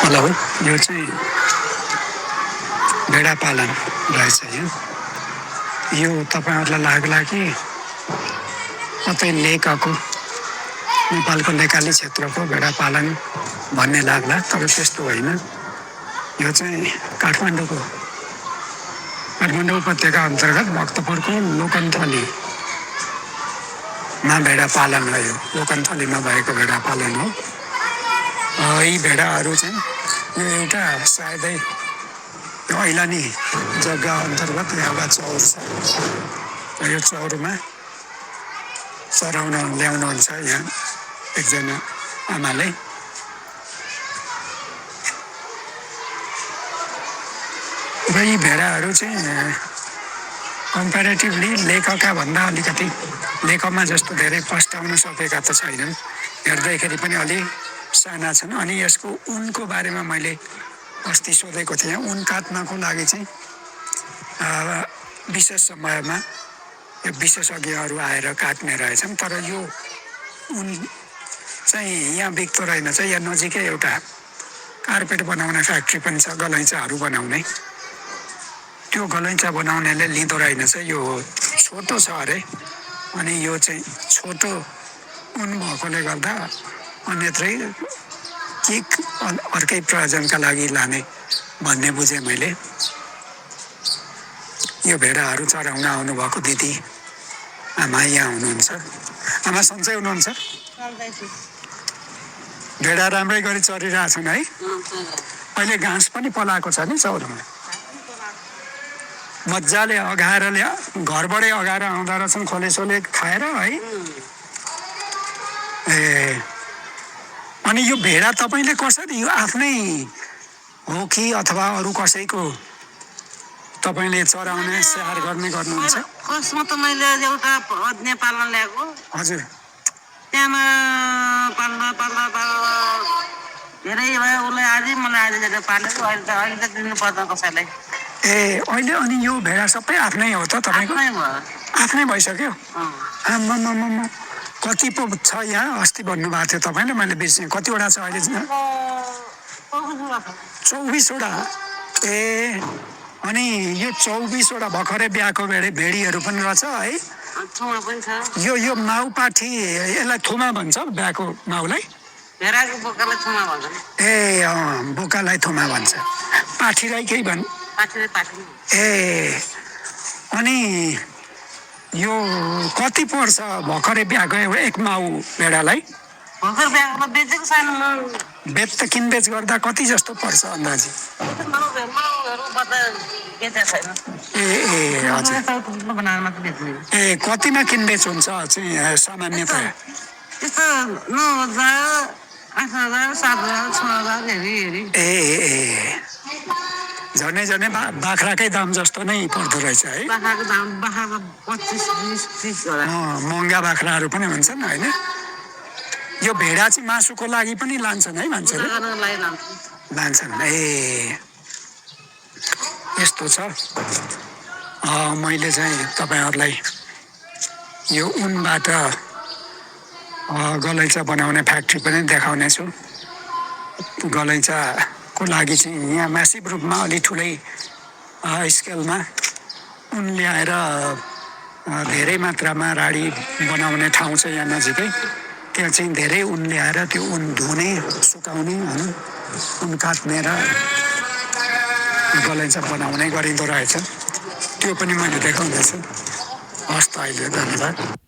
Hello, यो चाहिँ भेडा पालन रहेछ। यो तपाईँहरूलाई लाग्ला कि कतै लेखको नेपालको लेकाली क्षेत्रको भेडा पालन भन्ने लाग्ला, तर त्यस्तो होइन। यो चाहिँ काठमाडौँ उपत्यका अन्तर्गत भक्तपुरको लोकन्थलीमा भेडा पालन हो। यो लोकन्थलीमा भएको भेडा पालन हो। यी भेडाहरू चाहिँ यो एउटा सायदै ऐलानी जग्गा अन्तर्गत एउटा चौर छ। यो चौरमा चराउन ल्याउनुहुन्छ यहाँ एकजना आमाले। र यी भेडाहरू चाहिँ कम्पेरेटिभली लेखका भन्दा अलिकति लेखमा जस्तो धेरै फस्टाउन सकेका त छैनन्, हेर्दैखेरि पनि अलि साना छन्। अनि यसको उनको बारेमा मैले अस्ति सोधेको थिएँ। उन काट्नको लागि चाहिँ विशेष समयमा यो विशेषज्ञहरू आएर काट्ने रहेछन्, तर यो उन चाहिँ यहाँ बिक्दो रहेनछ। यहाँ नजिकै एउटा कार्पेट बनाउने फ्याक्ट्री पनि छ, गलैँचाहरू बनाउने। त्यो गलैँचा बनाउनेले लिँदो रहेनछ। यो छोटो छ अरे, अनि यो चाहिँ छोटो उन भएकोले गर्दा अन्यत्रै के अर्कै प्रयोजनका लागि लाने भन्ने बुझेँ मैले। यो भेडाहरू चराउन आउनुभएको दिदी आमा यहाँ हुनुहुन्छ। आमा सन्चै हुनुहुन्छ? भेडा राम्रै गरी चरिरहेछन् है? अहिले घाँस पनि पलाएको छ नि चौरमा, मजाले अघाएर घरबाटै अघाएर आउँदो रहेछन् खोलेसोले खाएर है। ए, अनि यो भेडा तपाईँले कसरी, यो आफ्नै हो कि अथवा अरू कसैको तपाईँले चराउने स्याहार गर्ने गर्नुहुन्छ? फर्स्टमा त मैले एउटा नेपालमा ल्याएको। हजुर। त्यहाँमा पाल्दा धेरै भयो, उसलाई आजै मलाई आज पालेको। अहिले त दिनु पर्दैन कसैलाई। ए, अहिले अनि यो भेडा सबै आफ्नै हो त तपाईँको? आफ्नै भइसक्यो? आम्मामामा, कति पो छ यहाँ? अस्ति भन्नुभएको थियो तपाईँले, मैले बिर्सेँ। कतिवटा छ अहिले? 24वटा। ए, अनि यो 24वटा भर्खरै बिहाको भेडीहरू पनि रहेछ है? यो माउ पाठी, यसलाई थुमा भन्छ बिहाको माउलाई? ए बोकालाई थुमा भन्छ, पाठीलाई केही भन्? ए, अनि यो कति पर्छ भर्खरै बिहाको एक माउ भेडालाई? बेच त किनबेच गर्दा कति जस्तो पर्छ अन्दाजी? ए हजुर। ए, कतिमा किनबेच हुन्छ चाहिँ सामान्यतया? ए, झनै बाख्राकै दाम जस्तो नै पर्दो रहेछ है? महँगा बाख्राहरू पनि हुन्छन् होइन? यो भेडा चाहिँ मासुको लागि पनि लान्छन् है मान्छेले? लान्छन्। ए, यस्तो छ। मैले चाहिँ तपाईँहरूलाई यो उनबाट गलैँचा बनाउने फ्याक्ट्री पनि देखाउने छु। गलैँचाको लागि चाहिँ यहाँ म्यासिभ रूपमा अलि ठुलै स्केलमा उन ल्याएर धेरै मात्रामा राडी बनाउने ठाउँ छ यहाँ नजिकै। त्यहाँ चाहिँ धेरै उन ल्याएर त्यो उन धुने, सुकाउने, उन काट्ने र गलैँचा बनाउने गरिँदो रहेछ। त्यो पनि मैले देखाउँदैछु। हस् त, अहिले धन्यवाद।